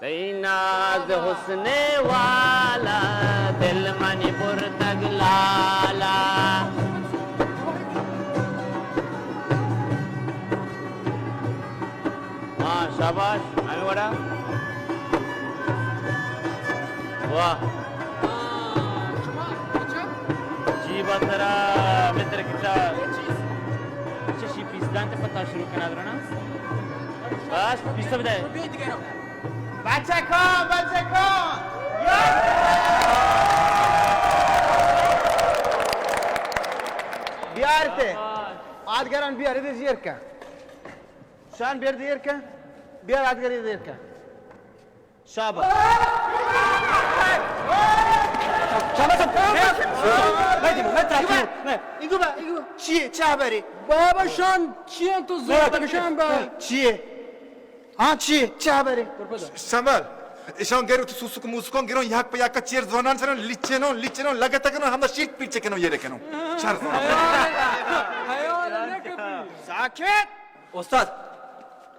تئی ناز حسن والا، دل منی برتگ لالا۔ ہاں، شاباش، ہمے وڑا۔ واہ۔ جی با ترا متر کچا۔ اچھا، شی پیس دانتے پتا شروع کنا درنا۔ بس، پیس بدے۔ بچکاں، بچکاں! بیارتے۔ آدگران بیار، ادے زیر کن۔ شان بیار، زیر کن۔ بیار، آدگر، زیر کن۔ شاباش۔ شاباش۔ ایگو با، ایگو۔ چیے؟ چہ برے؟ بابا شان چیے تو زور تک شان با؟ چیے؟ ہاں، چی؟ چہ برے؟ سنبھال۔ ایشان گرو تو سوسک موسکان گرو، یک پہ یک چیر زوانان سرن، لچنو، لچنو، لگت کنو، ہمدا شیٹ پیچ کنو، یہ کنو۔ شر زوان۔ ساکت۔ استاد،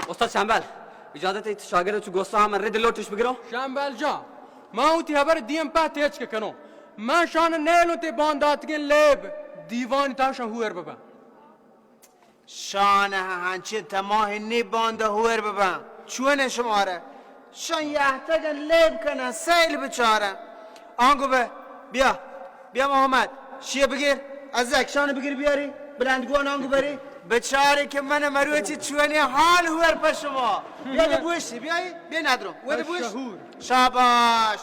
استاد شنبل، اجازت ہے شاگرد چو گوسا ہم رد لوٹش بگرو؟ شنبل جان، ما ہوتی خبر دیم پہ تیچ کے کنو۔ ما شان نیلو تے بانداتگیں لیب دیوان تاشا ہوئر ببا۔ شان ہنچیں تماہ نی باندا ہور بباں۔ چون شمارا؟ شان یہتگن لیب کنن، سیل بچارن۔ آنگو بہ، بیا، بیا محمد، شیئے بگیر، ازک شان بگیر بیاری، بلندگوان آنگو بری، بچاری کہ من مروچی چونی حال ہور پہ شما۔ بیا دے بوش، بیای، بیا ندرو، وہ دے بوش۔ شاباش۔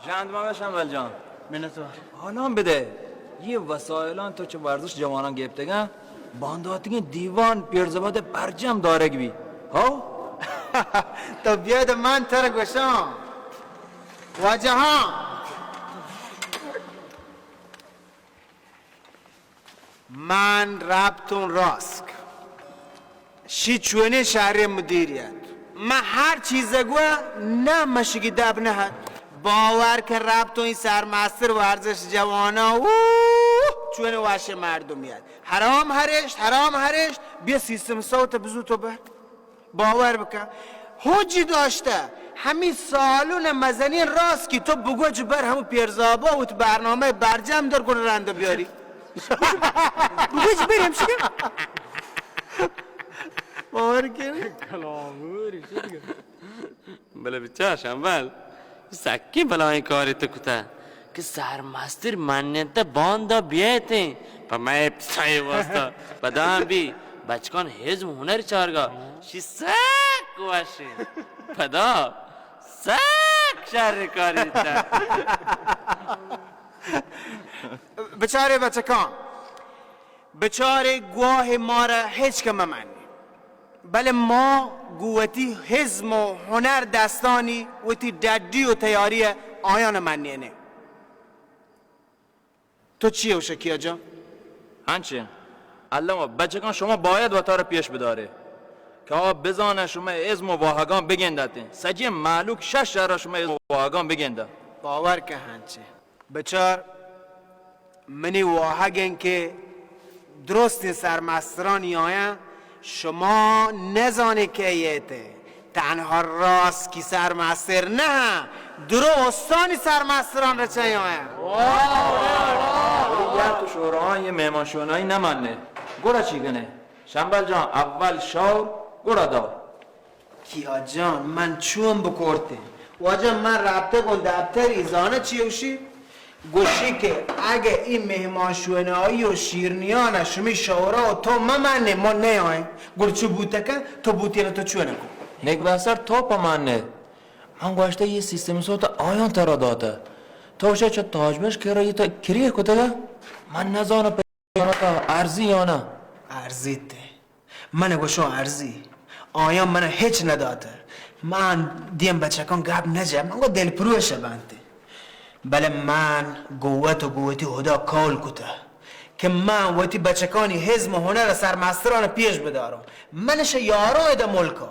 جان دما بشم ول جان۔ منتوار۔ حالان بدے، یہ وسائلان تو چہ ورزش جوانان گپتگاں، بانداتگیں دیوان پیرزباد برجم دارگ بی۔ ہو؟ تو بیاد من تر گوشاں۔ واجہاں۔ من رپتوں راسک۔ شی چونیں شہرے مدیریت۔ من ہر چیز گوا نہ مشگی دب نہ ات۔ باور کن رپتوں ای سرمستر ورزش جوانا، اوہ، چونیں وش مردمیت۔ حرام ہرشت، حرام ہرشت، بیا سیستم صوت بزو تو بر۔ باور بکن، حجی داشتہ، ہمی سالون مزنین راست کی تو بگوج بر ہمو پیرزابا وت برنامہ برجم در گڑ رند بیاری۔ بگوج بر ہمشی۔ باور کن۔ کلاموری شد۔ بلے بچار شمبل، سکیں بلاہیں کارے تو کتہ کہ سرمستر مننتہ باندا بیایتیں پہ مئے پسائے واسطہ۔ پدا بی بچکان ہزم ہنر چارگا شی سک وشیں۔ پدا سک شر کاری تہ۔ بچارے بچکان، بچارے گواہ مارا ہچ کم مہ منی۔ بلے ما گوں وتی ہزم و ہنر دستانی وتی ڈڈی و تیاری آیان منینیں۔ تو چی گوشے کیا جان؟ انچیں، الما بچکان شما باید وتارا پیش بدارے کہ آ بزانہ شما ہزم و واہگان بگندتیں۔ سجیں مہلوک شش شہرا شما ہزم و واہگان بگندہ۔ باور کن ہنچیں۔ بچار، منی واہگ انت کہ درستیں سرمسترانی آیاں شما نزانے کئے ایت، تنہا راسکی سرمستر نہ، درستانی سرمستران رچہ آیاں۔ یا تو شوران یہ مہمان شونائی نہ مانے، گڑا چی کنے؟ شمبل جان، اول شور، گڑا دور۔ کیا جان، من چون بکورتیں؟ واجہ، من رپتگوں دپتری، زانہ چی گوشی؟ گوشی کہ اگہ ای مہمان شونائی و شیرنیان شمی شورا و تو ممنے، ما نیائیں۔ گڑ چو بوتکن؟ تو بوتین تو چون کو؟ نیک بہسر، تو پہ من نے۔ من گوشتہ یہ سیستم سوت آیاں ترا داتہ۔ تو شے چہ تاج بخش کرا یہ تا کریر کتگا؟ من نزانو۔ ارزی یا نہ؟ ارزیت۔ من گوشوں ارزی۔ آیاں من ہچ نداتہ۔ من دیم بچکان گپ نجہ، من گو دل پروش بنت۔ بلے من گوں وت و گوں وتی ہدا قول کتہ کہ من وتی بچکانی ہزم و ہنر سرمستران پیش بداروں۔ من شہ یاروں ادا ملکا۔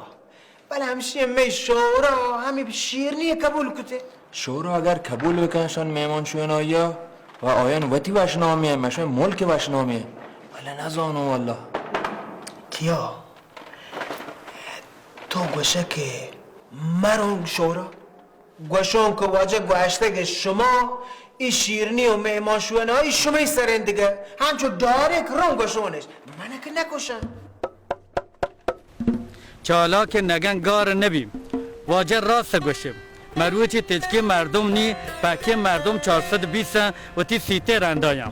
بلے ہمشی مئے شورا ہمے شیرنی قبول کتے۔ شورا اگر قبول بکن شان مہمان شونایا و آیان وتی وشنامی ہے، مشان ملک وشنامی ہے۔ بلے نزانو واللہ۔ کیا؟ تو گوشہ کہ مروں شورا؟ گوشون کہ واجہ گوشتگ شما ای شیرنی و مہمان شونائی شمئی سرین دگہ، ہنچو ڈائریکٹ رون گوشونش، من کہ نکشن۔ چالاک نگن گار نبی۔ واجہ راست گوشی۔ مروچی تچکی مردم نی، پکی مردم چار سد بیست وتی سیتے رندایاں۔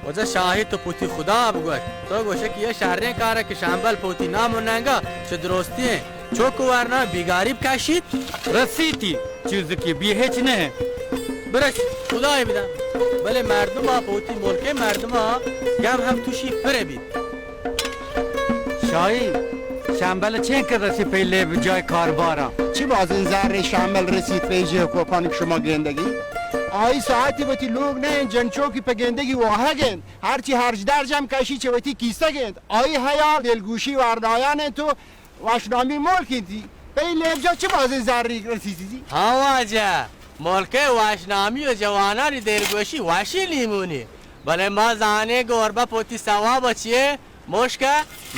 واجہ شاہی تو پوتی خدا بگوش۔ تو گوشے کہ یہ شریں کارے کہ شمبل پوتی نام و ننگا چہ درستی ہیں۔ چوک ورنا بیگاری بکشیت۔ رسیتی۔ چیزکی بی ہچ نہ۔ برش، خدای بدن۔ بلے مردم ء پہ وتی ملک ء مردم ء گم ہم توشی پر بیت۔ شاہی، شمبل چین کہ رسی پہ لیب جای کاربارا۔ چی بازیں زر شمبل رسیت پہ جے کوپانی کہ شما گندگی؟ آئی ساعتی وتی لوگ نہ انت، جنچوکی پہ گندگی واہگ انت۔ ہرچی ہرج درج ہم کشی چہ وتی کیسگ انت۔ آئی حیال دلگوشی وردایان انت و وشنامی ملک انتی۔ تئی لیبجا چہ بازیں زری رسیتی؟ ہاں واجہ، ملک ء وشنامی و جوانانی دلگوشی وشی لیمونی، بلے ما زانیں گربہ پوتی ثواب چیے مشک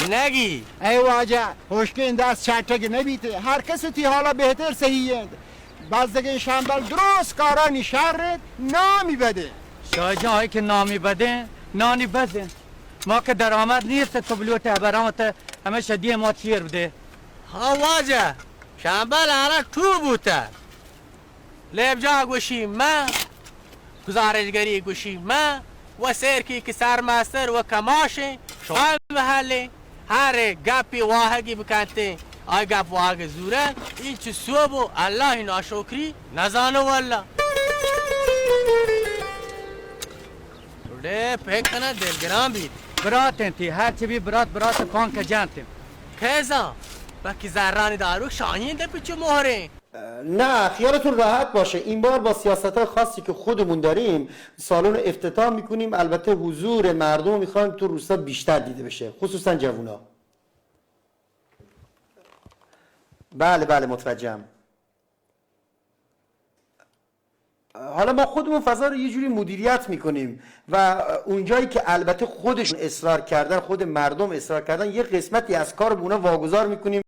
نگی۔ اے واجہ، ہشکیں دست چٹگ نبیت، ہر کس تی حالا بہتر سہی انت۔ بزگیں شمبل درست کارانی شر انت، نامی بدیں۔ شاہ جان، آئی کہ نامی بدیں، نانی بزیں۔ ما کہ درآمد نیست، تو بلوٹ ہبران تو ہمیشہ دیما چیر بدے۔ ہاں واجہ، شمبل آنا ٹو بوتہ۔ لیبجا گوشی من، گزارشگری گوشی من، و سیرکی کہ سرمستر و کماشیں، شما محلیں، ہر گپی واہگی بکنتیں، آئی گپ واہگ زورن، این چو سوب و اللہ ناشکری نزانو واللہ۔ ڈے پک کنه دلگران بیت۔ برات انتی، ہر چی بی برات، برات کان که جانت۔ کیزا، بکی زرانی دارو شاهین ده پیچو مهرین۔ نه، خیالتون راحت باشه، این بار با سیاست‌های خاصی که خودمون داریم سالن رو افتتاح می‌کنیم. البته حضور مردم رو می‌خوایم تو روستا بیشتر دیده بشه، خصوصاً جوونا. بله، بله، متوجهم. حالا ما خودمون فضا رو یه جوری مدیریت می‌کنیم و اونجایی که البته خودشون اصرار کردن، خود مردم اصرار کردن، یه قسمتی از کار رو به اونا واگذار می‌کنیم.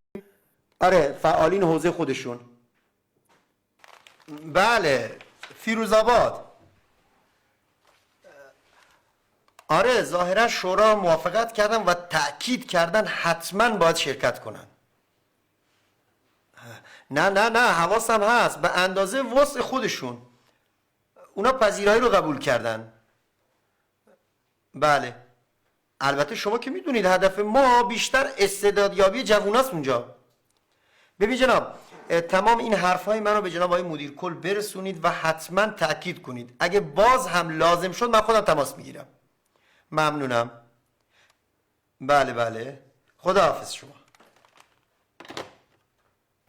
آره، فعالین حوزهٔ خودشون. بله، فیروزآباد. آره، ظاهراً شورا موافقت کردن و تأکید کردن حتماً باید شرکت کنن. نه، نه، نه، حواسم هست، به اندازهٔ وسع خودشون. اونا پذیرایی رو قبول کردن. بله. البته شما که می‌دونید هدف ما بیشتر استعدادیابی جووناست اونجا. ببین جناب، اه، تمام این حرف‌های من رو به جناب آقای مدیر کل برسونید و حتماً تأکید کنید. اگه باز هم لازم شد من خودم تماس می‌گیرم. ممنونم. بله، بله. خداحافظ شما.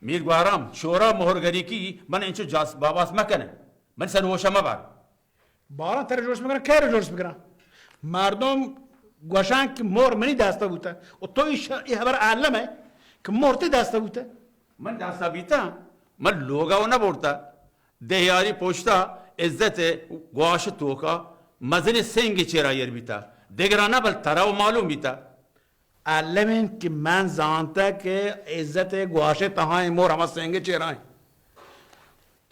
میر گوهرام، شورا مهرگریکی من انچو جاس باباس مکنه. من سر هوشا مبر. باران ترا جوش مکنه، کئے را جوش مکنه؟ مردم گوشان که مهر منی دستا بوته. و تو ای ش-، ای خبر عالم ہے که مهر تی دستا بوته؟ من دستا بیتا، من لوگا و نبرتا. دہیاری پشتا عزت گواش توکا مزن سنگ چیرا ایر بیتا۔ دگرا نہ بل ترا و معلوم بیتا۔ الم انت کہ من زانتگ کہ عزت گواشے تہائیں مور ہما سنگ چیرائیں۔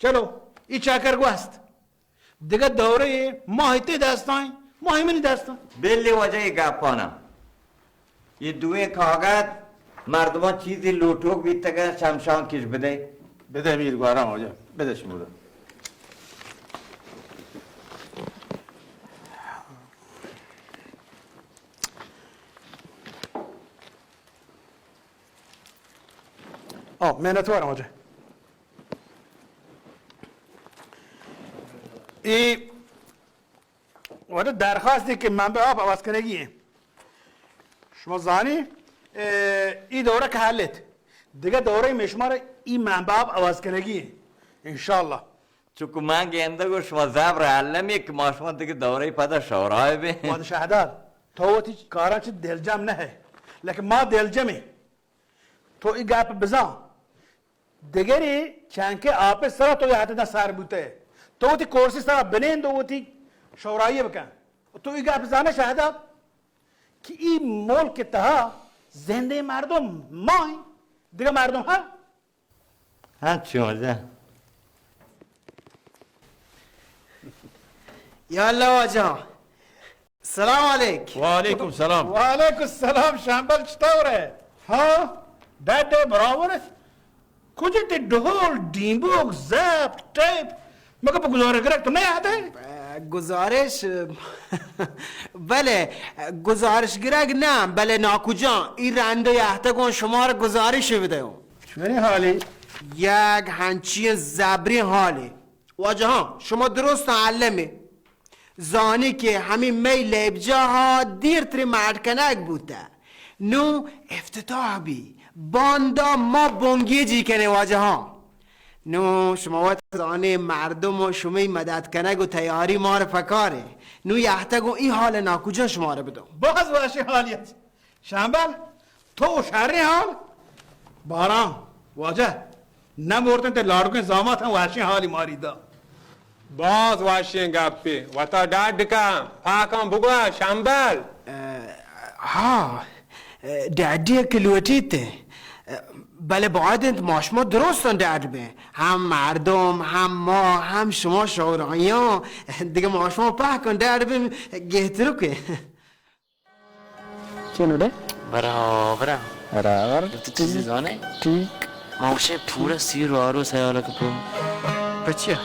چلو، ای چاکر گوست۔ دگہ دورے ماہی تے دستائیں، ماہی منی دستائیں۔ بلی وجہ ای گپانا۔ یہ دوئیں کاغذ مردمان چیزی لوٹوک بیتگن، شمشان کش بدے۔ بدے میر گوارا واجہ، بدے شمودا۔ آ، منتوارم واجہ۔ ای واجہ درخواستی کہ منبع آپ عوض کنگی ہیں۔ شما زانی، اے، ای دورہ کہ حلت۔ دگہ دورہ میں شما را ای منبع آپ عوض کنگی ہیں۔ انشاءاللہ۔ چونکہ من گندگ و شما زبر علمی کہ ما شما دگہ دورہ پدا شورای بیں۔ واجہ شہداد، تو وتی کاراں چہ دلجم نہ ہے، لیکن ما دلجمیں۔ تو ای گپ بزان، دگرے چنکہ آپ سرا تو یہت داں سر بوتے، تو وتی کرسی سرا بنند و وتی شورائی بکن۔ تو ای گپ زانے شہداد کہ ای ملک تہا زندے مردم مائیں، دگہ مردم ہاں ہاں، چون جا؟ یا اللہ واجہ۔ سلام علیک۔ وعلیکم سلام۔ وعلیکم السلام۔ شمبل چطور ئے؟ ہاں، ڈڈ ئے، برابر ئے۔ کجا تئی ڈھول، ڈیمبوک، زپ، ٹیپ؟ مگہ پہ گزارش گرگ تو نیاد ئے؟ گزارش؟ بلے، گزارش گرگ نہ، بلے ناکو جان، ای رند و یہتگوں شمار گزارش بدیوں۔ چونیں حالے؟ یک ہنچیں زبریں حالے۔ واجہاں، شما درستاں علمے۔ زانی کہ ہمے مئے لیبجاہ ءَ دیرتریں ماڈ کنگ بوتہ۔ نوں افتتاح بی۔ باندا ما بنگیجی کنیں واجہاں۔ نوں شما وت زانے مردم و شمئے مدد کنگ و تیاری مارا پکارے۔ نوں یہتگوں ای حال ناکو جان شمارا بدوں۔ باز وشیں حالیت۔ شمبل، تو شریں حال؟ باران، واجہ، نہ مورتیں تئی لاڈکیں زامات ہم وشیں حالی ماری دا۔ باز وشیں گپے، وتا ڈڈ کن، پاکاں بگوش، شمبل۔ ء، ہاں، ء، ڈڈی کہ لوٹیت، ء، بلے باید انت ما شما درستاں ڈڈ بیں۔ ہم مردم، ہم ما، ہم شما شورایاں، دگہ ما شما پاکاں ڈڈ بیں، گہترکیں۔ چے نوڑے؟ برابر۔ برابر۔ تو چیزی زانے؟ ٹھیک۔ ما گوشے پورا سیر و آروس حیال کپو۔ پچیا؟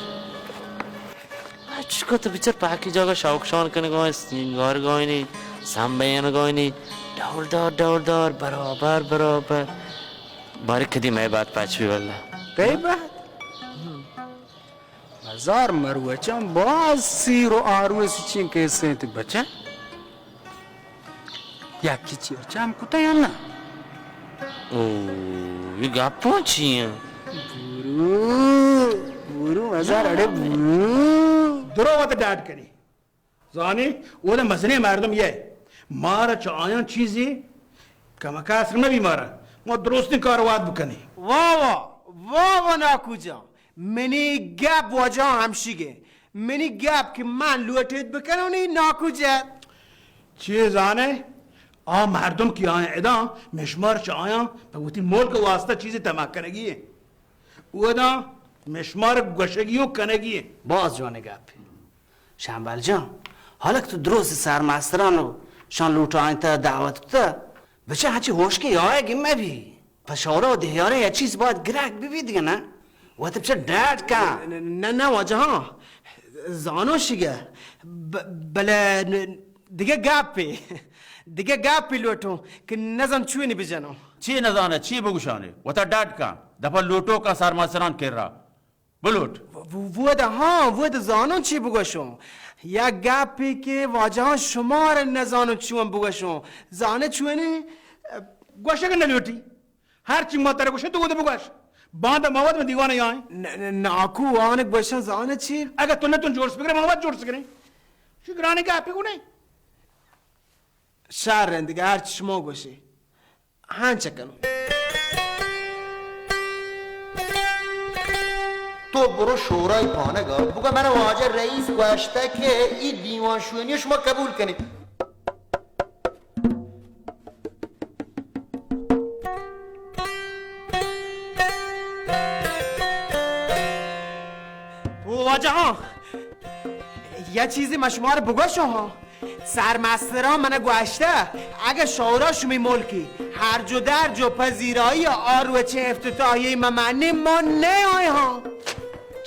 اچکا تو بچار پاکی جاگہ شوق شان کنگا، سینگار گاینی، سمبین گاینی، ڈولدار، ڈولدار، برابر، برابر۔ بارے کدی مئے بات پچ بی واللہ۔ تئی بات؟ ہزار مروچاں باز سیر و آروس چین کیسے انت بچہ۔ یکی چیر چم کتا یا نہ؟ او، یہ گپاں چی ہیں؟ برو، برو، ہزار اڑے برو۔ درو وت ڈاڈ کنی۔ زانی، اودا مزنیں مردم یہ۔ مارا چہ آیاں چیزی کمک اثر نبی مارا۔ ما درستیں کار واد بکنی۔ واہ واہ، واہ واہ ناکو جان۔ منی گپ واجہ ہمشیگے۔ منی گپ کہ من لوٹیت بکنونی ناکو جت۔ چے زانے، آ مردم کہ آیاں ادا، مشمار چہ آیاں پہ وتی ملک واسطہ چیزی تمہ کنگی ہے۔ اودا مشمار گوشگی و کنگی ہے۔ باز جوان گپ۔ شمبل جان، حالا کہ تو درست سرمستران و شان لوٹائینتا دعوت کتا، بچہ ہنچی ہوشکیں یایگی مبی۔ پہ شورا و دہیارے یک چیز باید گرگ ببی دگہ نہ؟ وت بچہ ڈاڈ کن۔ نہ، نہ، نہ واجہاں، زانو شگہ، ب-، بلے ن-، دگہ گپے، دگہ گپے لوٹوں کہ نزان چونی بجنوں۔ چی نزانے، چی بگوشانے؟ وتا ڈاڈ کن، دپا لوٹوکا سرمستران کرا۔ بلوٹ۔ و-، و-، ودا، ہاں، ودا زانوں چی بگوشوں۔ یک گپے کہ واجہاں شمار نزانوں چون بگوشوں۔ زانے چونی؟ گوشگ نہ لوٹی۔ ہر چی ما ترا گوشیں تو ودا بگوش۔ باندا ما وت من دیوان یائیں۔ ن-، ن-، ناکو آن گوشاں زانے چی؟ اگہ تو نہ تو جوڑ سکرے، ما وت جوڑ سکرے۔ شو گرانے گپے گونے۔ شر رندگار چی شما گوشے۔ ہاں چہ کنوں۔ تو برو شورای پانگا بگو من واجہ رئیس گوشتہ کہ ای دیوان شونی شما قبول کنی۔ او واجہ ہاں، یا چیزی ما شمار بگوشوں ہاں۔ سرمستراں من گوشتہ، اگہ شورا شمی ملکی ہرج و درج و پذیرایی آ روچ افتتاحیہ ممنی ما نیای ہاں۔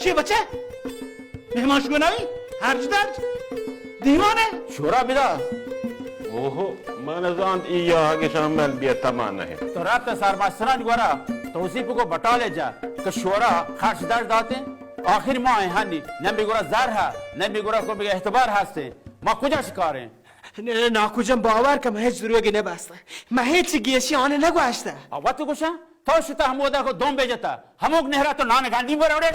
چی بچہ؟ مہمان شونائی؟ ہرج درج؟ دیوانے؟ شورا بدا۔ اوہو، من زانت ای یا اگہ شامل بیا تما نہیں۔ تو رابطہ سرمستران گورا توصیف کو بٹالے جا کہ شورا خرچ درج داتے۔ آخر ما ہیں ہنی، نہ می گورا زر ہے، نہ می گورا کوئی اعتبار ہستے۔ ما کجا شکاریں؟ نہ، نہ، ناکو جان، باور کن، من ہچ دروگے نہ بستہ۔ من ہچ گیشی آنے نہ گوشتہ۔ آ وت گوشاں، تو شتہ ہمودا کو دم بجتہ، ہموک نہرا تو نان گنڈی بروڑے۔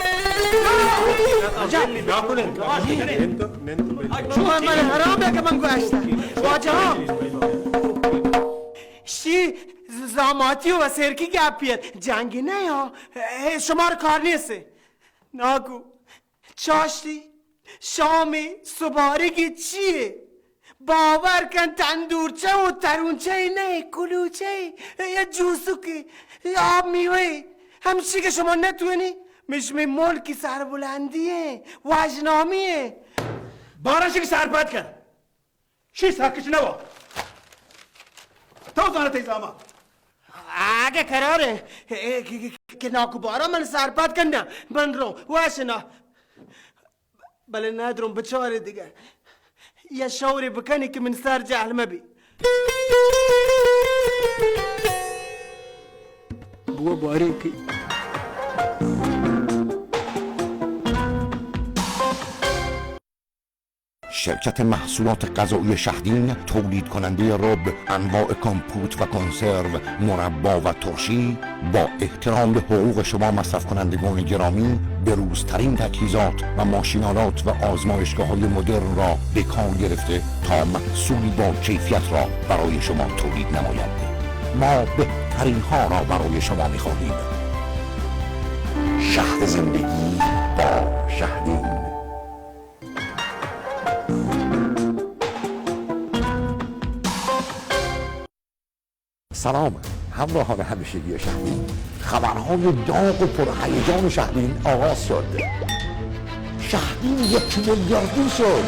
چون من حرام ہے کہ من گوشتہ۔ واجہ، شی زاماتی و سرکی گپیت، جنگی نہ یا، اے شمار کار نیست۔ ناکو، چاشتی، شامی، سبارگی چیے؟ باور کن تندورچہ و ترونچہ نہ، کلوچہ، یا جوسکی، یا آب میوہ، ہمشی کہ شما نتونی، مش میں ملکی سربلندی ہیں، واجنامی ہیں۔ بارش کی سرپد کن۔ شی ساکش نوا۔ تو زانت ای زاما۔ آگے قرار ہے کہ، کہ، کہ ناکو بارا من سرپد کننا، من رو واشنا۔ بلے ندروں بچارے دگہ۔ یا شورے بکنی کہ من سر جہل مبی۔ بوا باریکی۔ شرکت محصولات غذایی شهدین، تولید کنندهٔ رب، انواع کمپوت و کنسرو، مربا و ترشی، با احترام به حقوق شما مصرف کنندگان گرامی، بروزترین تجهیزات و ماشین‌آلات و آزمایشگاه‌های مدرن را به کار گرفته تا محصولی با کیفیت را برای شما تولید نماید. ما بهترین ها را برای شما می‌خواهیم. شهد زندگی با شهدین. سلام همراهان همیشگی شهدین. خبرهای داغ و پرهیجان شهدین آغاز شد. شهدین یک میلیاردی شد.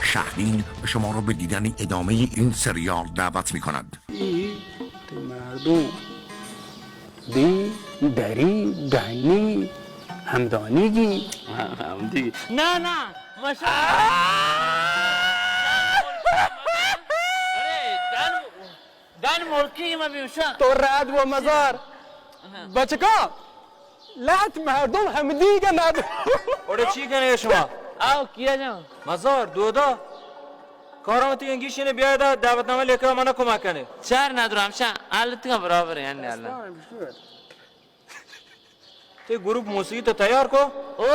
شهدین شما را به دیدن ادامهٔ این سریال دعوت می‌کند. ای تی مردم دی، دری، دنی، ہمدانیگی۔ ہاں، ہمدی۔ نہ، نہ، مشا۔ ارے، دن، دن ملکی میں بھی اشا۔ تو راد و مزار۔ بچکا، لہت مردم ہمدیگہ ناد۔ اوڑے چی کنے شما؟ آو، کیا جان؟ مزار، دودا۔ کارا وتی انگیشی نے بیاید ء دعوت نامہ لیکہ منا کمک کنے۔ چار ندر ہمشا حالت کا برابر ہے، اللہ۔ تے گروپ موسیقی تو تیار کو؟ او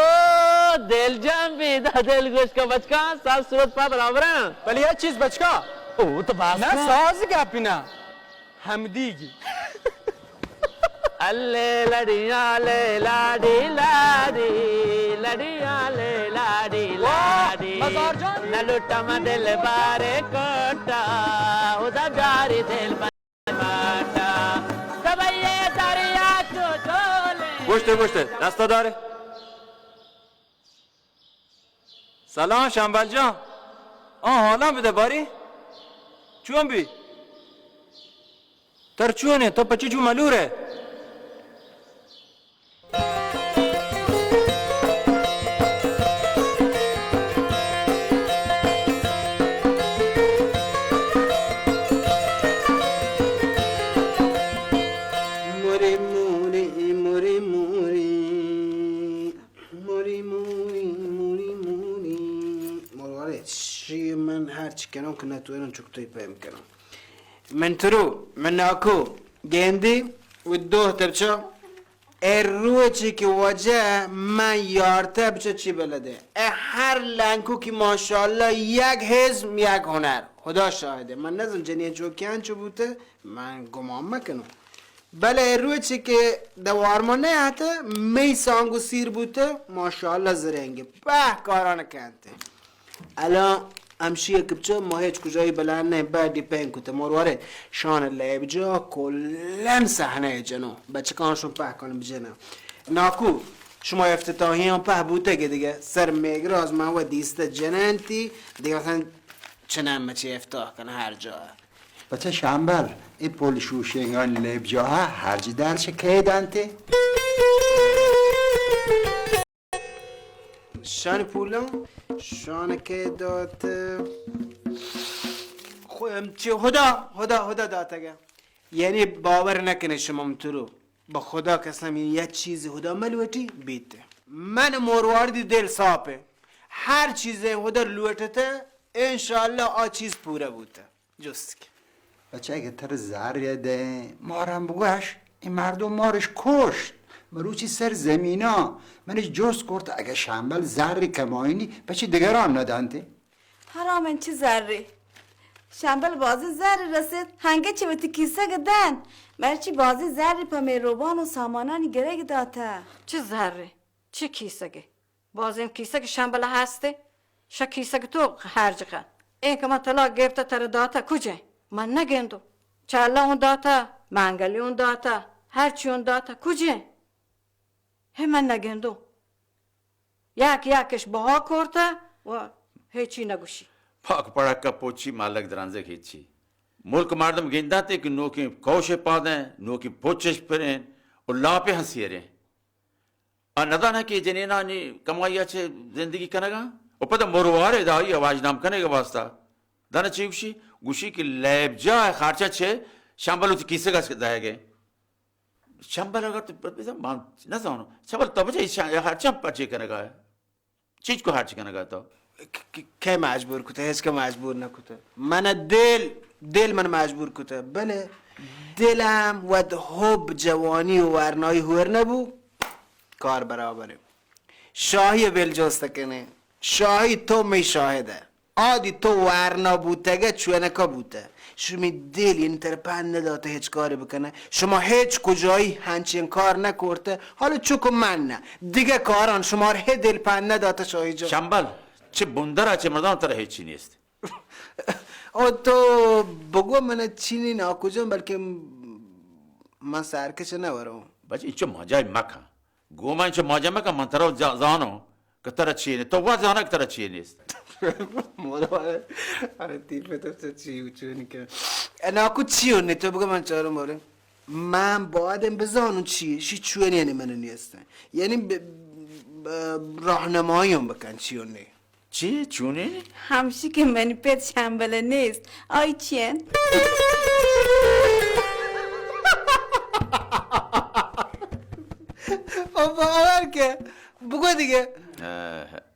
دل جان بی، دا دل گوش کا بچکا، سب صورت پا برابر ہیں۔ بلے یہ چیز بچکا۔ او تو باز نہ ساز گپی نہ۔ ہمدیگی۔ الے لڑیاں لے لاڈی لاڈی، لڑیاں لے لاڈی واہ، لاڈی۔ مزار جان۔ نہ لٹا ما دل بارے کوٹا، ادا جاری دل باٹا۔ سبیے دریا چو چولے۔ گوشتے، گوشتے، دستا دارے۔ سلام شمبل جان۔ آ، حالاں بدے باری۔ چون بی؟ تر چون ئے؟ تو پچی چو ملور ئے؟ موری موری، موری موری۔ موری، موری، موری، موری۔ مروارے، شی من ہر چی کنوں کہ نتوانوں چک توی پیم کنوں۔ من ترو، من ناکو، گیندی و دو تبچا۔ اے روچی کہ واجہ من یارتہ بچا چی بلدے۔ اے ہر لنکو کہ ماشاءاللہ یک حزم یک ہنر۔ خدا شاہدے۔ من نزم جنین چوکیان چو بوتے، من گمان مکنوں۔ بلے روچے کہ دوار ما نیاتہ، می سانگو سیر بوتہ، ماشاءاللہ زرنگے، پہ کاران کنتہ۔ الان ہمشی کہ بچہ ما ہچ کجایی بلند نہ، بڈی پین کتہ، مروارے شان لیب جا کلن صحنہ جنو، بچکان شون پہ کن بجنن۔ ناکو، شما افتتاحیان پہ بوتگے دگہ، سر میگراز من و دیستہ جننتی، دگہ مثلاً چنن مچے افتتاح کن ہر جا۔ بچہ شمبل، اے پل شوشینگانی لیبجاہ ء ہرج درچ کئے دنت؟ شان پولاں شان کئے دات؟ خو-، چہ ہدا، ہدا، ہدا داتگ ء۔ یعنی باور نہ کنے شما مترو۔ بہ خدا قسم، یک چیز ہدا ملوٹی بیت۔ من مرواردی دل ساپ ء۔ ہر چیزے ہدا لوٹتہ، انشاءاللہ آ چیز پورا بوتہ۔ جست کہ۔ بچہ اگہ ترا زر دیں، مارم بگوش، این مردم مارش کشت۔ مروچی سر زمینا منش جست کرت، اگہ شمبل زر کمائنی، پچی دگران ندنت؟ حرام انت، چه زری؟ شمبل بازی زری رسید، هنگه چه وتی کیسگ دن؟ مرچی بازی زری په میروبان و سامانانی گرگ داته۔ چه زری؟ چه کیسگی؟ بازیں کیسگ شمبل هستی؟ شه کیسگ تو هرج کن. این که من طلاق گرفته تره داته کجه؟ من نگندو. چه الله اون داته؟ منگلی اون داتا، ہر چی اون داتا، کجے؟ ہے من نگندو. یک یکش بہا کرتا و ہیچی نگوشی. پاک پڑکا پوچی مالک درانزک ہیچی. ملک مردم گنداتے کہ نوکیں کوش پادیں، نوکیں پوچش پریں و لاپے ہنسیریں. آ ندانہ کہ جنینانی کمائی ء چہ زندگی کنگا؟ و پدا مروارے دائی ء واجنام کنگ ء واسطہ. دانا چی گوشی؟ گوشی کہ لیب جاہ ء خرچہ چہ شمبل وتی کیسگ ء دئیگ ء. شمبل اگر تو بزن، من نزانو. شمبل تو بچہ ش-، خرچہ پچے کنگا؟ چیچ کو خرچ کنگا تو؟ ک-، ک-، کئے مجبور کتہ؟ ہچ کہ مجبور نہ کتہ. من دل، دل من مجبور کتہ. بلے دلم ود حب جوانی و ورنائی ہور نہ بو. کار برابر انت. شاہی ء بل جست کنیں. شاہی تو مئی شاہد ء. آدی تو ورنا بوتگ ء چونکا بوتہ. شمی دل یعنی ترا پند نداتہ ہچ کارے بکنہ. شما ہچ کجایی ہنچین کار نکرتہ. حالا چک من نہ. دگہ کاران شمار ہے دل پند نداتہ شاہی جان. شمبل، چہ بندر ء چہ مردان ترا ہچی نیست. او تو بگو من چینی ناکو جان، بلکہ من سرکش نہ وروں. بچ انچو ماجای مکن. گو من انچو ماجا مکن، من ترا جا-، زانو کہ ترا چی نیست. تو وا زانا کہ ترا چی نیست. مورا ارے تی پہ تو چی چی چونی کہ ناکو چی ہونی تو بگو من چاروں بورے. من باید بزانوں چی شی چونی یعنی من نیستن. یعنی ب-، ب-، راہنمائی ہم بکن چی ہونی. چی؟ چونیں؟ ہمشی کہ منی پت شمبل نیست، آئی چی انت؟ او باور کہ بگو دیگہ. اه،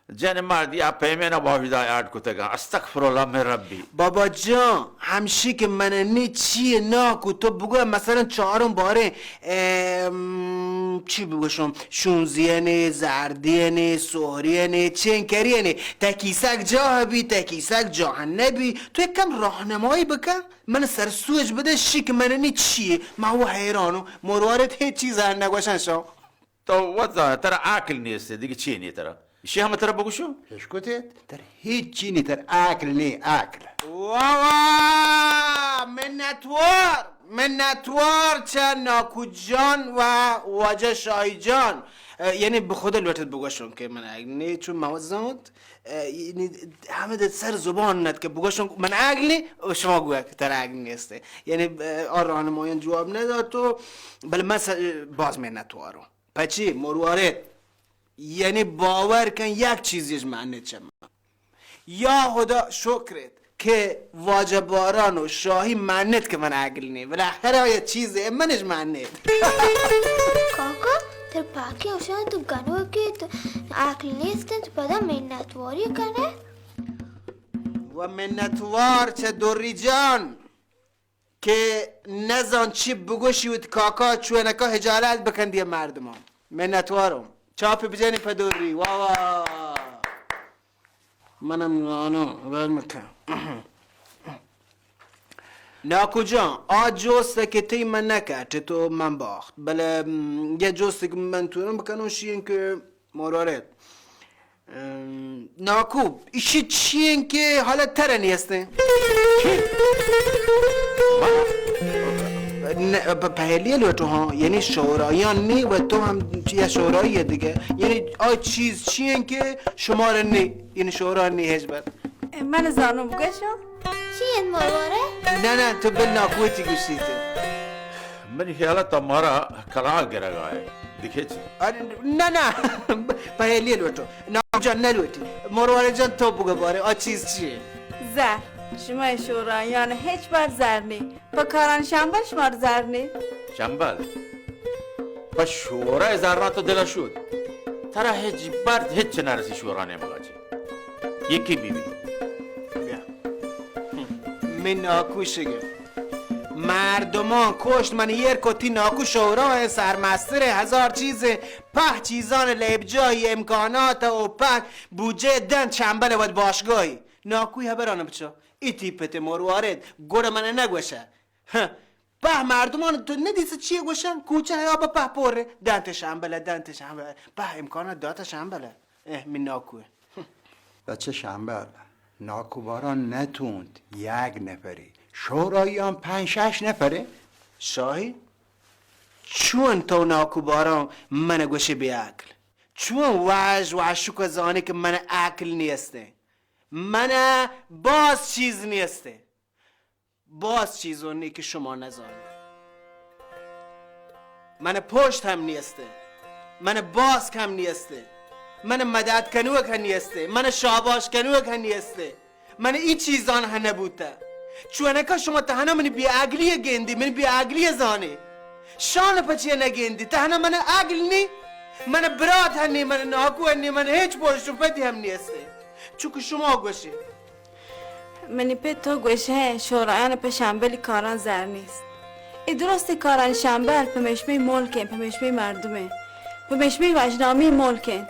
جن مردی آ پیمین باوجدا یاد کتگا. استغفر الله من ربی. بابا جان، ہمشی کہ من نی چی ناکو تو بگو، مثلاً چارم باریں، ام، چی بگوشم، شونزیانی، زردیانی، سہریانی، چینکریانی، تہ کیسک جاہ بی، تہ کیسک جاہ نبی، تو یک کم راہنمائی بکن، من سر سوج بدہ، شی کہ من نی چی، ما و حیرانو، مروارد ہیچ چیز نگوشن شو. تو وت زانئے، ترا عقل نیست، دگہ چی نی ترا؟ ایشی ہم ترا بگوشو؟ اشکتیت، ترا ہیچ چی نی، ترا عقل نی، عقل. واہ واہ، منتوار، منتوار چہ ناکو جان و واجہ شاہی جان. اه، یعنی بخدا لوٹت بگوشم کہ من عقل نی، چون ما زانت، اه، یعنی ہمے سر زبان نت کہ بگوشم من عقل نی، و شما گویا کہ ترا عقل نیست. یعنی، اه، آ راہنمایان جواب ندات و، بلے من س-، باز منتوارم. پچی مروارد، یعنی باور کن یک چیزیش معنیت چہ من. یا خدا شکرت کہ واجہ باران و شاہی معنیت کہ من عقل نی، ولا ہر آیا چیز منش معنیت. کاکا، تر پاکی اوشان تو گنوکیت، عقل نیست انت، پدا منتواری کنه. و منتوار چہ دوری جان. کہ نزان چی بگوشی وت کاکا چونکا حجالت بکن دیہ مردمان. منتوارم. چاپی بجنی پہ دوری. واہ واہ. منم زانو، ول مکن. ناکو جان، آ جوست کہ تی من نکٹ تو من باخت. بلے، م، یہ جوست کہ من تونم بکنو شین کہ مروارد. ام، ناکو، ایشی چی انت کہ حالا ترا نیستیں؟ نہ، پ-، پہلی لوٹو ہاں، یعنی شورایان نی و تو ہم چیا شورایی دیگه. یعنی آ چیز چی انت کہ شمار نی، یعنی شورا نی هیچ بر. من زانو بگشو. چی انت مروارد؟ نه، نه، تو بل ناکو تی گوشیت. منی خیال ء تو مارا کلاگ گرگ ء ئے. دگہ چی؟ ارے، نہ، نہ، پہلی لوٹو. ناکو جان نہ لوٹی. مروارد جان تو بگو بارے، آ چیز چی ئے؟ زر. شما شورایان ہچ بر زر نی. پہ کاران شمبل شمار زر نی. شمبل؟ پہ شورا زر نہ تو دل شد. ترا ہچ بر ہچ نہ رسی شورا نیمگا چی. یکی بی بی. بیا. من ناکو شگے. مردمان کشت من ایر کتی ناکو شورا سرمستر ہزار چیز پہ چیزان لیبجاہی امکانات و پہ بودجہ دن چمبل ود باشگاہی. ناکوی ہبران بچا. ای تی پت مروارد گڑ من نگوشہ. ہہ. پہ مردمان تو ندیسہ چی گوشن؟ کوچہ ء آب پہ پورے. دنت شمبلہ، دنت شمبلہ. پہ امکانات داتہ شمبلہ. اہ، من ناکو. بچہ شمبل، ناکو باران نتونت یک نفری. شوراییان پنج شش نفرے. شاہی، چون تو ناکو باران من گوشے بے عقل؟ چون واج واجکا زانے کہ من عقل نیستیں؟ من باز چیز نیستیں۔ باز چیزانی کہ شما نزانید۔ من پشت ہم نیستے، من باسک ہم نیستے، من مدد کنوک ہم نیستے، من شاباش کنوک ہم نیستے، من ای چیزان ہم نبوتہ۔ چونکا شما تہنا منی بے عقلی گندی، منی بے عقلی زانے۔ شان پچے نگندی، تہنا من عقل نی، من برات ہم نی، من ناکو ہم نی، من ہیچ پشت و پتی ہم نیستے۔ چونکہ شما گوشے۔ منی پت، تو گوش ئے شورایان پہ شمبل کاران زر نیست۔ اے درست کاران شمبل پمیشمئے ملکیں، پمیشمئے مردمیں، پمیشمئے وژنامی ملکیں۔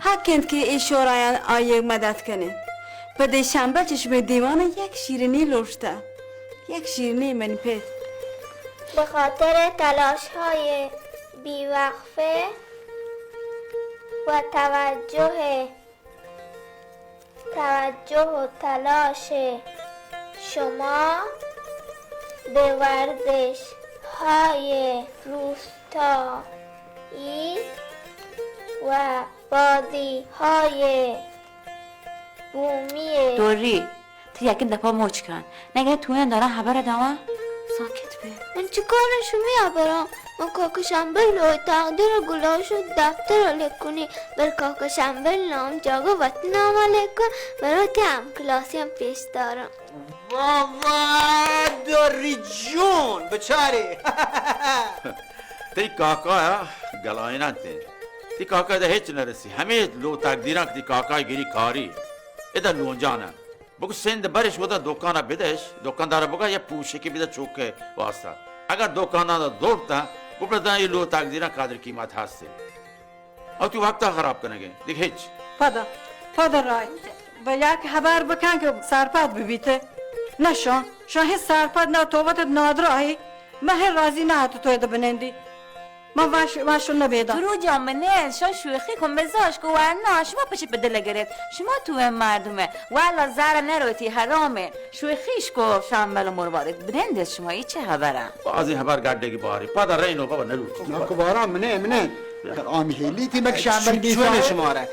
حق انت کہ اے شورایان آئی مدد کنیں۔ پہ دے شمبل چہ شمئے دیوان یک شیرینی لوٹتہ۔ یک شیرینی منی پت۔ به خاطر تلاش‌های بی‌وقفه و توجه توجه و تلاش شما به ورزش‌های روستایی و بازی‌های بومی. دوری، تو یکن دپا مچ کن. نگه توین دارن خبر داما. ساکت بے. من چی کارم شمی ہبراں؟ من کاکا شمبل لوگ تقدیر و گلاش و دفتر و لکونی، بل کاکا شمبل نام جاگہ وتی نام لکن، برو تی ہم کلاسی ہم پیش دارم. واہ واہ، دوری جون، بچارے. تئی کاکا گلائن انت. تئی کاکا ادا ہچ نہ رسی. ہمے لوگ تقدیراں کہ تئی کاکا گری کاری. ادا لونجان انت. بگو سند برش ودا دکانا بدش، دکاندارا بگا یا پوشکے بدا چوکے واسطہ. اگر دکانا دا دورتا، گو پدا اے لوگ تقدیراں قدر قیمت ہستے. او تو وقتا خراب کنگے، دیگہ ہچ. پدا، پدا رای. بیا کہ ہبر بکن کہ سرپد ببیتے. نہ شان، شان ہچ سرپد نہ، تو وت نادراہی. من ہچ راضی نہ تو تو ادا بنندی. من وش، وش نبیدم. درو جان، من نے شان شوخی کن، بزاش کو ورنا شما پچی پہ دل گرت. شما تو مردمے، والا زر نروتی حرامے. شوخیش کو شمبل مروارد بنندے، شما ای چه خبره؟ بازی خبر گڈے کی باری، پدا رینو بابا نلوٹی. ناکو باران منه، منه. آمی هیلی تی مک شمبل چونه بیسا. شماره؟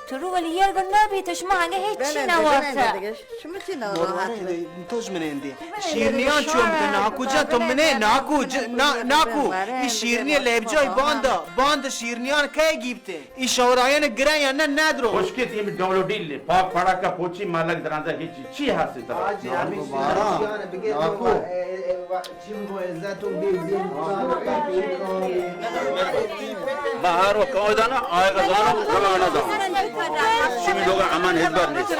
تو رو ولی یار گنده بی، تو شما هنگه هیچ چی نوارته. شما چی ناراحت بی؟ توش منندی. شیرنیان چون بکن، ناکو جان، تو منه، ناکو ج-، نا-، ناکو. ای شیرنی لیب جای باندا، باندا شیرنیان که گیبته؟ ای شورایان گران یا نه ندرو؟ خشکی تیم ڈولو ڈیل، پاک پڑا کا پوچی مالک دراندا هیچی. چی هستی ترا؟ حاجی، همیشی ناکو. ناکو. چی بگو، عزت و بی دین. بهار و کاو دانا، آیگا زانو، کما نہ دانا. شمی لوگا امان هیچ بر نیست.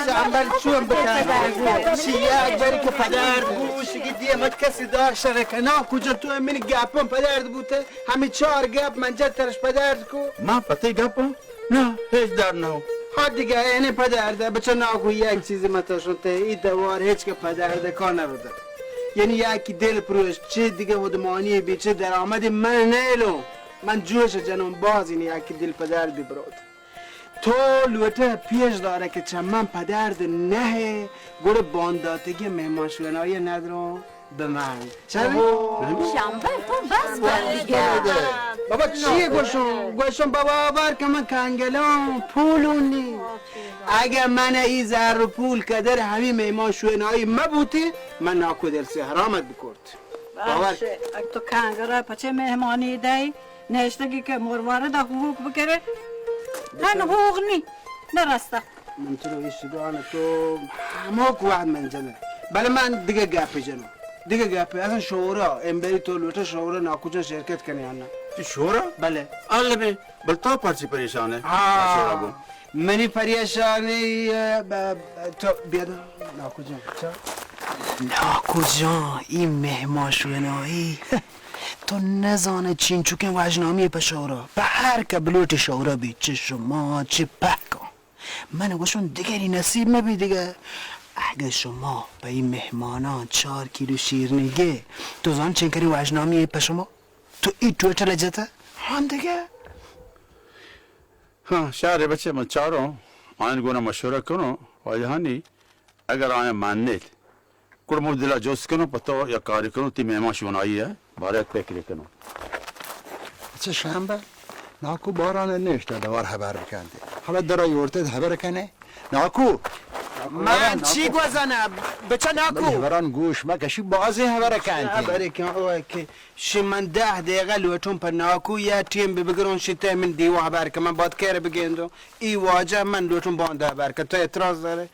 شمبل چون بکن؟ شی یک بری که پدر بو، شی که دیمت کسی داشت رکنا، کجا تو من گپم پدر بوته؟ همی چار گپ من جت ترش پدر کو. من پتی گپم؟ نه، هیچ در نهو. ها دیگه، اینه پدرده، بچه ناکو یک چیزی من تشون ته، ای دوار هیچ که پدرده کار نبوده. یعنی یکی دل پروش، چه دیگه ودمانی بی، چه درآمدی من نیلو. من جوش جنون باز، یعنی یکی دل پدرد بی برود. تو لوٹه پیش داره که چه من پدرد نهه، گوڑه بانداتگی مهمان شونایی ندرو. به من. چرا؟ شمبل، تو بس کن دیگه. بابا، چیه گوشم؟ گوشم بابا، باور کن من کنگلم، پولونی. اگه من ای زر و پول قدر همی مهمان شوینایی مبوتی، من ناکو درسی حرامت بکرد. باور کن. باشه، اگه تو کنگره پچه مهمانی دی، نشتگی که مروارد حقوق بکره؟ هن حقوق نی، نرسته. من تو رو ایشگان تو هماک وقت من جنه. بله من دیگه گپی جنم. دیگه گپی. اصلاً شورا، امبری تو لوٹه شورا ناکوجان شرکت کنی یا نه؟ تو شورا؟ بله. الله بی، بل تو پرچی پریشانه؟ ها. شورا بو. منی پریشانی، اه، ب-، ب-، تو بیا دا، ناکوجان. چا؟ ناکوجان، ای مهمان شونایی. تو نزانه چینچوکیں واجنامی په شورا. په هر که بلوٹی شورا بی، چه شما، چه پهکان. من گوشون دگری نصیب مبی دگه. اگه شما به این مهمانان چار کیلو شیرنی گه، تو زان چنکری واجنامی په شما؟ تو ای ٹویٹر جتا؟ هان دگه. ها، شهر بچه من چارو، آین گونه مشوره کنو، واجهانی اگر آیاں منّیت، گڑا من دل ءَ جست کنوں، پہ تو یک کارے کنوں، تئی مہمان شونائی ءِ بارہ ءَ فکرے کنوں۔ اچھا شمبل، ناکو باران ءَ نشتہ، دوار ہبر بکنت۔ حالا در ءَ یورتت ہبر کنے؟ ناکو! من چی گوزناں؟ بچہ ناکو! منی ہبران گوش مکشی، بازیں ہبر کنت۔ ہبر کن او کہ شی من دہ دقیقہ لوٹوں پہ ناکو یا ٹیم بہ بگروں، شی تہ من دیوا ہبر کن، من بات کر بگندوں۔ ای واجہ من لوٹوں باندا ہبر کن، تو اعتراض دارے؟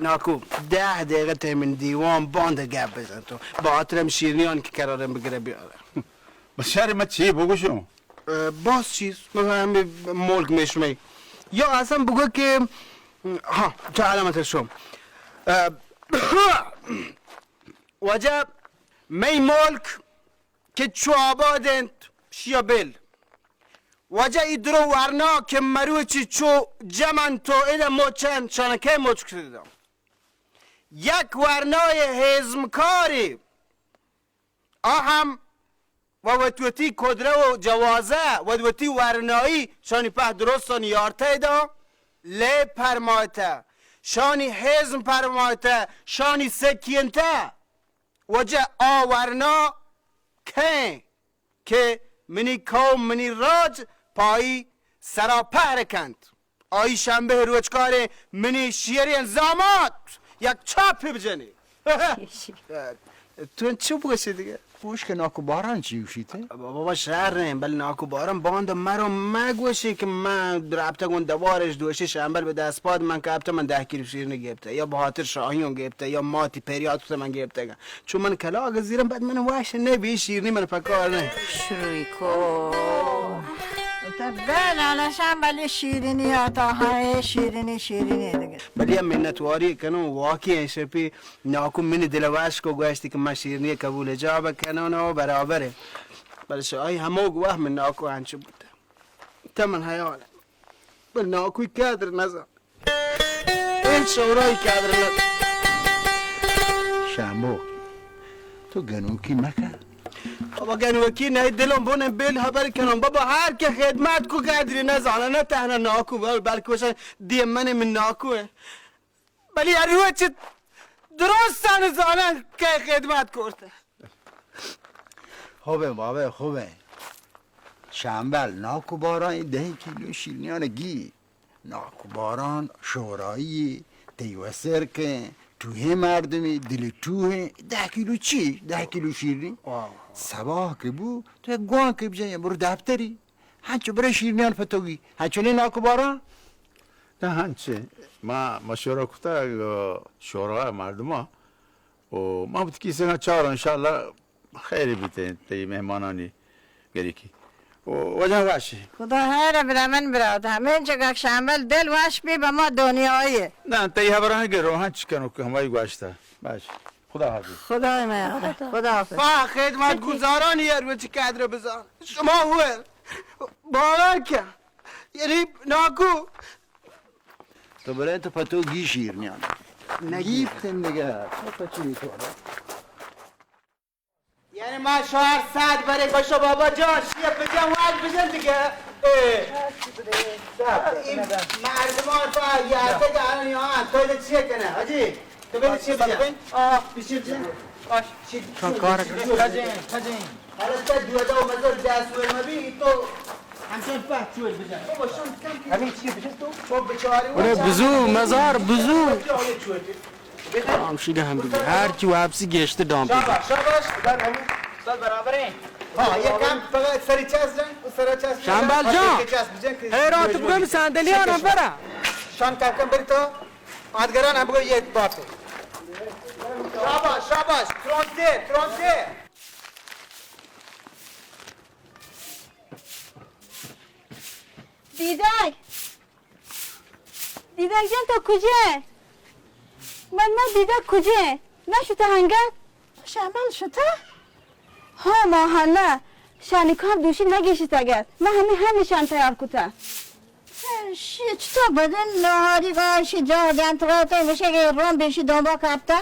ناکو، دہ دقیقہ تہ من دیوان باندا گپ بزن تو۔ با ہاترم شیرنیان کہ قرارم بگرے بیارے۔ بس شر، من چی بگوشوں؟ اه، باز چیز، من ہمے ملک مئے شمئے۔ یا اصلاً بگو کہ، ہاں، چہ علامت شم۔ اه، واجہ، مئے ملک کہ چو آباد انت، شیا بل۔ واجہ، ای درو ورنا کہ مروچی چو جمن تو ادا مچن، شان کئے مچ کتدا؟ یک ورنای ہیزمکاری، آ ہم و وت وتی قدرت و جوازہ، وت وتی ورنایی، شانی پہ درستانی یارتہ دا، لے پرمایتہ، شانی ہیزم پرمایتہ، شانی سکینتہ۔ واجہ، آ ورنا کئے کہ منی قوم، منی راج پہ آئی سرا پہر کنت۔ آئی شمبے روچکاریں منی شیریں زامات یک چاپے بجنے۔ تو چپ گوشے دگہ؟ گوش کہ ناکو باران چی گوشیت؟ بابا شر ایں، بل ناکو باران باند مرو مگوشی کہ من رپتگ اوں دوارش دوشی شمبل بہ دست پاد من کپتہ، من دہ کیلو شیرنی گپتہ، یا بہ ہاتر شاہیوں گپتہ، یا ماتی پریات کتہ من گپتگ۔ چو من کلاگ زیرم، بعد من وش نبی، شیرنی من پکار نہ۔ شروع کو۔ تو بے نانا شمبل شیرنی آتا، ہاں، اے شیرنی، شیرنی دگہ۔ بلے منتواری کنوں، واقعی شپی ناکو منی دل وش کو، گوشتی کہ من شیرنی قبول اجاب کنوں و برابر ہے۔ بلے شاہی ہموگ وہم ناکو انچو بوتہ۔ تہ من حیال۔ بل ناکوی قدر نزان۔ این شورای قدر نزان۔ شامبو، تو گنوکی مکن۔ بابا گنوکی نہ، دلم بونم بل ہبر کنم۔ بابا ہر کہ خدمت کو قدری نزانہ، نہ تہنا ناکو، بل-، بلکہ وشن دی من، من ناکو ہے۔ بلے ہر روچ درستان زانن کہ خدمت کرتہ۔ خوبیں بابا، خوبیں۔ شمبل، ناکو باران دہ کیلو شیرنیان گی۔ ناکو باران شورایی، تئی وسر کن، ٹوہیں مردمی، دل ٹوہیں، دہ کیلو چی؟ دہ کیلو شیرنی؟ واہ۔ صباح کہ بو، تو یک گوانکے بجن، برو دفتری۔ ہنچو برے شیرنیان پتوگی۔ ہنچو نے ناکو باران؟ نہ، ہنچے۔ ما مشورہ کتگ، شورا مردماں۔ و ما وتی کیسگاں چاراں، انشاءاللہ خیرے بیت انت تئی مہمانانی گریکی۔ و وجہ واشی۔ خدا خیر برا من برات۔ ہمیں چکا شامل دل وش بی بہ ما دنیای۔ نہ، تئی خبراں گرو، ہنچ کنو کہ ہمائی گواشتہ۔ باش۔ خدا حافظ۔ خدا میں خدا حافظ۔ با خدمت گزاران یار وچ قدر بزان۔ شما ہوئے باور کن۔ یعنی ناکو۔ تو برے تو پتو گی شیرنیان۔ نگی۔ گیفتن دگہ۔ تو پچی تو۔ یعنی ما چہار ساعت برے بشو بابا جان، شیپ بجن، واد بجن دگہ۔ اے۔ این مردمان پا یادگاران یا تو چیه کنه، حاجی؟ تو بده چی بجن؟ آه، بشی بجن. باش. چی؟ کار. کجین، کجین. حالا تا دو دو مزار دست ور مبی، تو همچون په چور بجن. بابا، شون کم کی. همین چی بجن تو؟ تو بیچاره. اڑے بزو، مزار بزو. دام شیگه هم بگی. هر کی واپسی گشته دام بگی. شاباش، شاباش. در همون سال برابر ایں. ها، یک کم فقط سری چاس جن، سر چاس جن. شمبل جان. چاس بجن که حیرات بگم صندلی آنم برا. شان کم کم بری تو. آدگران ہم بگو یہ بات ہے۔ شاباش، شاباش، ترانزیت، ترانزیت۔ دیدگ، دیدگ جان تو کجے؟ من، من دیدگ کجے؟ نہ شتہ انگت؟ شمبل شتہ؟ ہاں، ماہلہ شانی کار دوشی نگیشتگ ات۔ من ہمے ہم نشان تیار کتہ۔ شی چطور بدن نہاری گاشی جا گنت راتہ، گوشے کہ رون بیشی دنبا کپتہ۔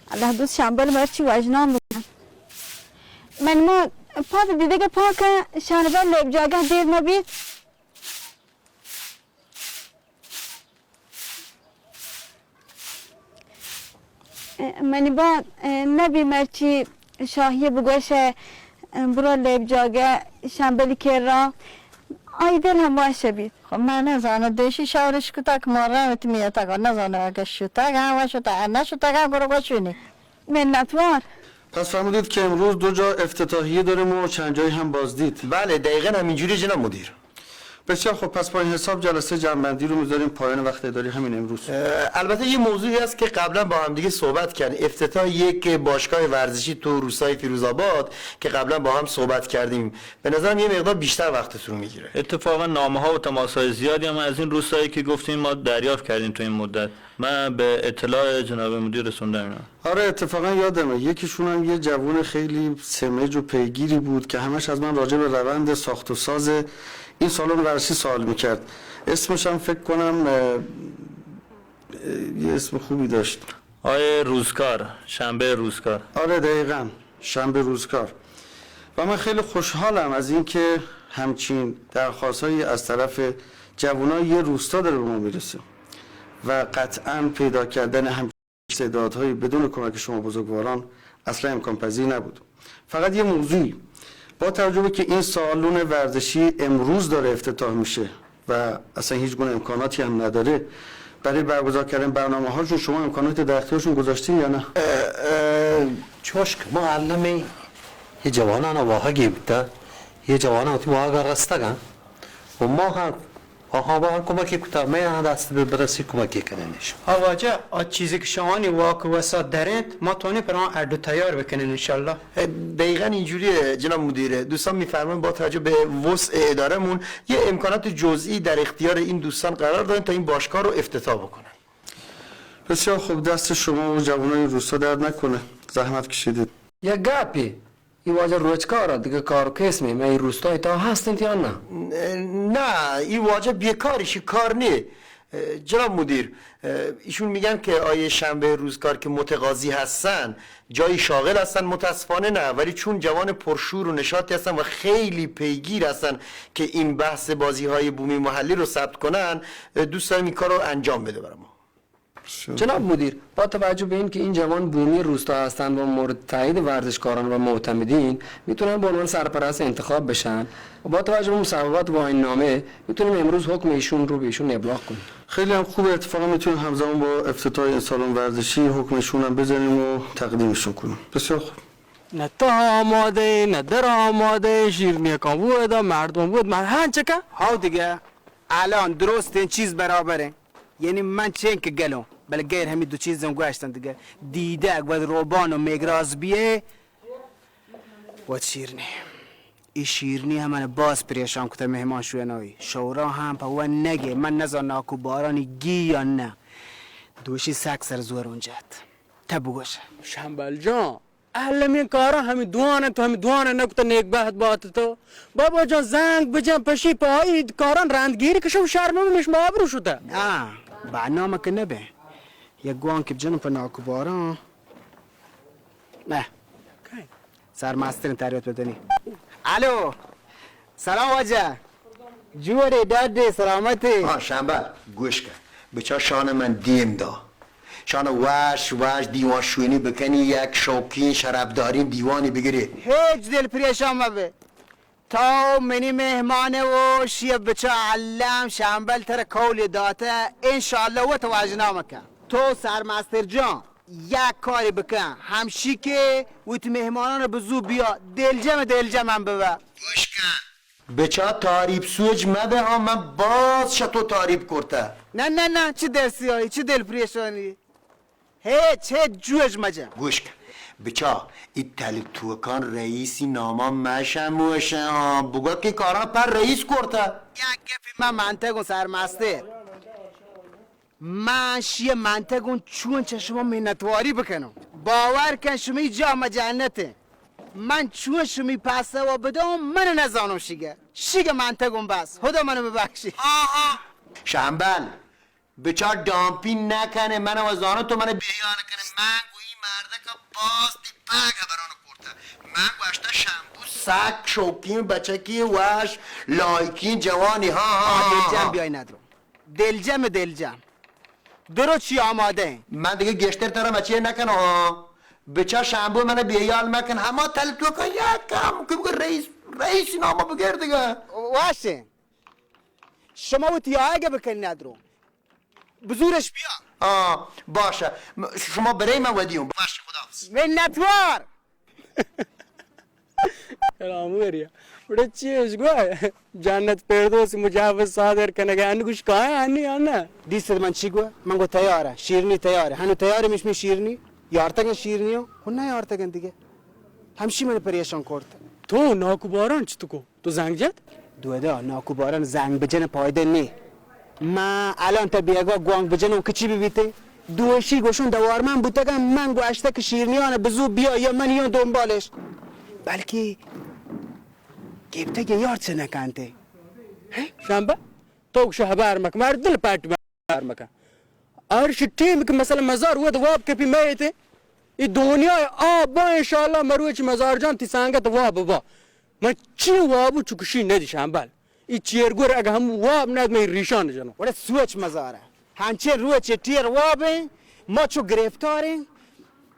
اللہ دوست شمبل مرچی وژنان بکن۔ من ما پاد دیدگہ پاک شانبل لوگ جاگہ دیر مبیت۔ منی بات، نبی مرچی شاہی بگوش، برو لیب جاگہ شمبلی کرا، آئی دل ہم وش بیت. خب من نزانم، دیشی شورش کتگ، ما رفتیم اتگا، نزانم اگه شتگ هم و شتگ، نه شتگ هم گروه گوشونی. منتوار. پس فرمودید که امروز دو جا افتتاحیه داریم و چند جایی هم بازدید. بله، دقیقاً همینجوری جناب مدیر. بسیار خوب، پس با این حساب جلسهٔ جمع‌بندی رو می‌ذاریم پایان وقت اداری همین امروز. اه، البته یه موضوعی هست که قبلاً با همدیگه صحبت کردیم، افتتاح یک باشگاه ورزشی تو روستای فیروزآباد که قبلاً با هم صحبت کردیم، به نظرم یه مقدار بیشتر وقتتون رو می‌گیره. اتفاقاً نامه‌ها و تماس‌های زیادی هم از این روستایی که گفتیم ما دریافت کردیم تو این مدت. من به اطلاع جناب مدیر رسوندم اینا. آره، اتفاقاً یادمه، یکیشون هم یه جوون خیلی سمج و پیگیری بود که همش از من راجع به روند ساخت و ساز این سالن ورزشی سوال می‌کرد. اسمش هم فکر کنم، اه، اه، یه اسم خوبی داشت. آقای روزکار، شنبه روزکار. آره، دقیقاً، شنبه روزکار. و من خیلی خوشحالم از اینکه همچین درخواست‌هایی از طرف جوانای یه روستا داره به ما می‌رسه و قطعاً پیدا کردن همچین استعدادهایی بدون کمک شما بزرگواران اصلاً امکان پذیر نبود. فقط یه موضوعی، با توجه به که این سالن ورزشی امروز داره افتتاح می‌شه و اصلاً هیچ گونه امکاناتی هم نداره برای برگزار کردن برنامه‌هاشون، شما امکانات در اختیارشون گذاشتین یا نه؟ اه، اه، چوشک ما المی یه جوانان واهگی بوده، یه جوانان وتی واهگ رستگن و ما هم آها، با هم کمکی کتا، مئے آن دست بہ برسی کمکی کننش. ها واجہ، آ چیزی کہ شمانی واک و وسعت درینت، ما توانیں پر آن اڈ و تیار بکنیں انشاءاللہ. دقیقاً اینجوریه جناب مدیر. دوستان می‌فرمایند با توجه به وسع اداره‌مون یه امکانات جزئی در اختیار این دوستان قرار دادیم تا این باشگاه رو افتتاح بکنن. بسیار خوب، دست شما و جوانای روستا درد نکنه، زحمت کشیدید. یک گپی، ای واجہ روچکار ات، دگہ کار و کسمے مئے ای روستای تہا ہست انت یا نہ؟ نہ، ای واجہ بیکار، ایشی کار نیه. جناب مدیر، ایشون می‌گن که آیه شنبه روزکار که متقاضی هستن، جایی شاغل هستن، متاسفانه نه، ولی چون جوان پرشور و نشاطی هستن و خیلی پیگیر هستن که این بحث بازی‌های بومی محلی رو ثبت کنن، دوست داریم این کار رو انجام بده برای ما. بسیار. جناب مدیر، با توجه به اینکه این جوان بومی روستا هستند و مورد تایید ورزشکاران و معتمدین، می‌تونن به عنوان سرپرست انتخاب بشن و با توجه به مصوبات با این نامه می‌تونیم امروز حکم ایشون رو به ایشون ابلاغ کنیم. خیلی هم خوبه، اتفاقا می‌تونیم همزمان با افتتاح این سالن ورزشی حکمشون هم بزنیم و تقدیمشون کنیم. بسیار خوب. نه تاه آماده، نه در آماده، شیرنی کان بود، مردم بود، من هنچکه. هاو دیگه. الان درستیں چیز برابریں. یعنی من چین کہ گلوں، بلے غیر ہمے دو چیزاں گوشتن دگہ. دیدگ وت روبان و میگراز بیئے، وت شیرنی. ای شیرنی ہم من باز پریشان کتہ مہمان شوینائی. شورا ہم پہ ون نگے، من نزان ناکو بارانی گی یا نہ. دوشی سک سر زور اونجت. تہ بگوش. شمبل جان، المی کاراں ہمے دوان انت، تو ہمے دوان نہ کتہ، نیک بہت بات تو. بابا جان زنگ بجن پشی پہ آئی کاراں رندگیری کشو شر نہ مش ما آبرو شتہ. ہاں، برنامہ کہ نہ بے. یک گوان کہ بجن پہ ناکوباراں. نہ. سر مسترین تریت بدنی. الو. سلام واجہ. جوڑے ڈاڈے سلامتے. ہاں شمبل، گوش کن. بچا شان من دیم دا. شان وش وش دیوان شونی بکنی، یک شوقین شرفدارین دیوانی بگیری. ہیچ دل پریشان مبے. تو منی مہمان و شی بچا علم شمبل تر قول داتا، انشاءاللہ وت واجنا مکن. تو سرمستر جان یک کاری بکن، ہمشی کہ وت مہمانان بزو بیا، دلجم دلجم ہم ببا. گوش کن. بچا تعریف سوج مبہ ها، من باز شتو تعریف کرتہ. نہ، نہ، نہ، چی درسی آئی، چی دل پریشانی؟ ہیچ، ہیچ جوج مجن. گوش کن. بچا، ای تلتوکان رئیسی ناما مشموشن ها، بگو کہ کاران پر رئیس کرتہ. یک گپی من منتگون سرمستر. من شی منتگون چون چہ شما منتواری بکنم. باور کن شمی جا مجنتیں. من چون شمی پسوا بدم، من نزانم شیگه. شیگه منتگون بس. خدا منو ببخشی. آها. شمبل. بچار ڈامپی نکنه، من و زانو تو من بیهیال کنه. من گو ای مردک باز تی پاگ بران کرته. من گوشته شمبو سک شوقین بچکی وش لایکین جوانی. ها، ها، آه، ها، دلجم ها. بیای ندرو. دلجم، دلجم. درو چی آمادہ ایں؟ من دگہ گیشتر ترا مچیر نکناں، ہاں. بچا شامبو من بیہیال مکن، ہما تل توکا یک کم کہ بگو رئیس، رئیس نامہ بگر دگہ. واشیں. شما وتی آیگ بکن ندرو. بزورش بیا. آ، باشہ. م-، شما برے من ودیوں. باش، خداحافظ. منتوار. کلام وریا. بڑے چی اش گو؟ جنت فردوس مجوز صادر کنگا، ان گوش کائے انی انا. دیست من چی گو؟ من گو تیار، شیرنی تیار. ہنو تیار مش می شیرنی. یارتگن شیرنی ہو؟ ہو نہ یارتگن دیگہ. ہمشی من پریشان کرت. تو ناکو باران چتو کو؟ تو زنگ جت؟ دودا، ناکو باران زنگ بجن پایدہ نی. ما الان تا بیگا گوانگ بجنوں کہ چی ببیتے؟ دوشی گوشون دوارمان بوتگن، من گوشتہ کہ شیرنیان بزو بیا یا من یوں دنبالش. بلکہ گپتگ یار چہ نکنتے. شمبہ، تو گوش ہبر مکن، مار دل پٹ مکن. ہر شی ٹیم کہ مثلا مزار وت واب کپی میتے، ای دنیا آ با انشاءاللہ مروچ مزار جان تی سنگت واب با. من چی وابو چکشی ندی شمبل. ای چیرگور اگہ ہم واب ند من ریشان جنو. وڑے سوچ مزارہ. ہنچے روچ ٹیر وابیں، ما چو گرفتاریں،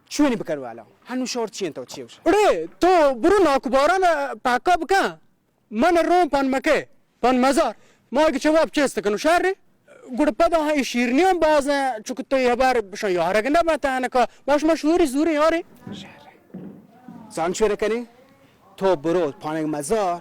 چونی بکر والا. ہنو شور چین تو چی وشا؟ اڑے تو برو ناکو باران پاکا بکن. من رون پن مکے، پن مزار. ما اگہ چواب چست کنو شر. گڑ پدا ہاں ای شیرنیاں بازیں، چونکہ تو ای ہبار بشان یارگ نہ بنت انکا. باش ما شوری زوری یاری. زان چوے نہ کنی؟ تو برو پانگ مزار،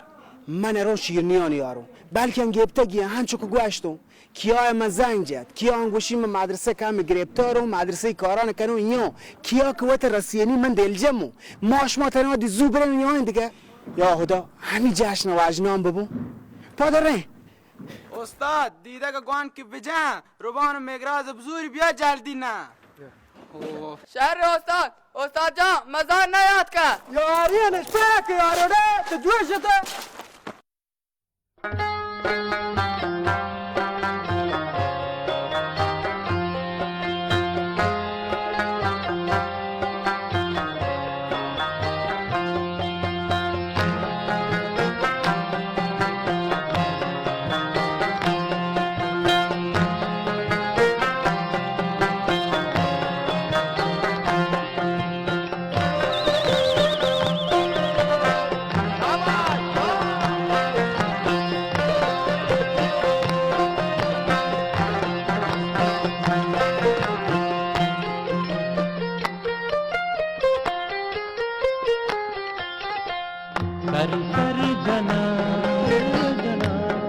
من رو شیرنیان یارو. بلکہ ان گپتگی ہنچو کہ گوشتوں. کیا من زنگ جت، کیا ان گوشی من مدرسہ کم گرفتاروں، مدرسہ کاران کنوں یوں. کیا کہ وت رسینی من دلجموں. ما شما تنها دی زو برن یوں دیگہ. یا خدا، ہمی جشن واجنام ببو. پادر رہے. استاد، دیدگ گوان کہ بجن، ربان مگراز بزوری بیا جلدی نہ. شر استاد، استاد جان، مزار نیاد کا. یاری نشتہ کہ یارو ڈے، تو جوش تو. سر سر جناں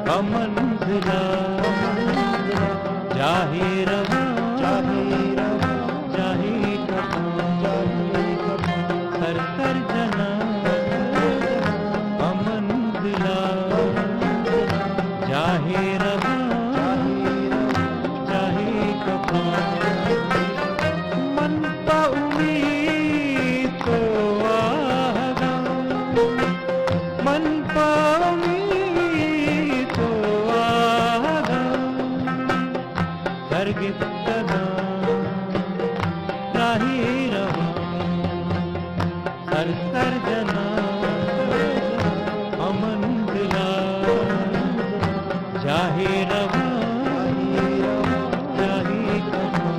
پہ منزلا، جاہے رواں، جاہے کپاں، سر سر جناں پہ منزلا، جاہے رواں، جاہے کپاں. من پہ امیت تو آہگاں، من پہ امیت تو آہگاں، سرگپتگاں راہی رواں، سر سر جناں پہ منزلا، جاہے رواں، جاہے کپاں.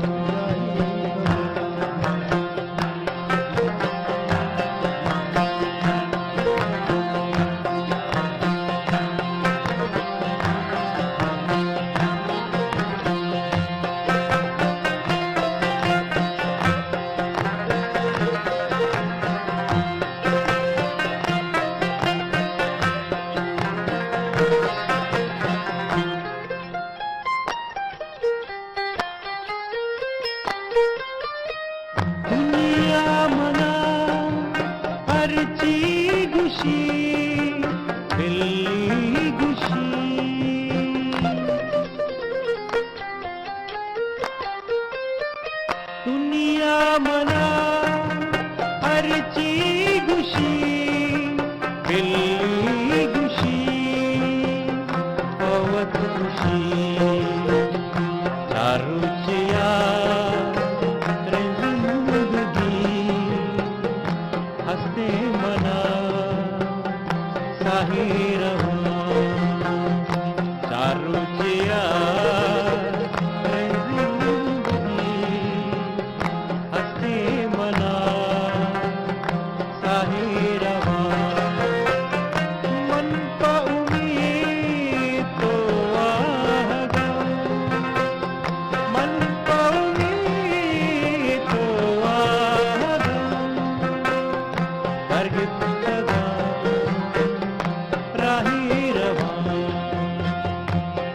دنیا منا ہرچی گوشی، بلی گوشی. دنیا منا ہرچی گوشی، بلی گوشی، پہ وت گوشی، چار روچیا ترند زندگی، ہستیں منا ساہی رواں، چار روچیا ترند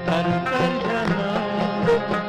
تر تر جناں۔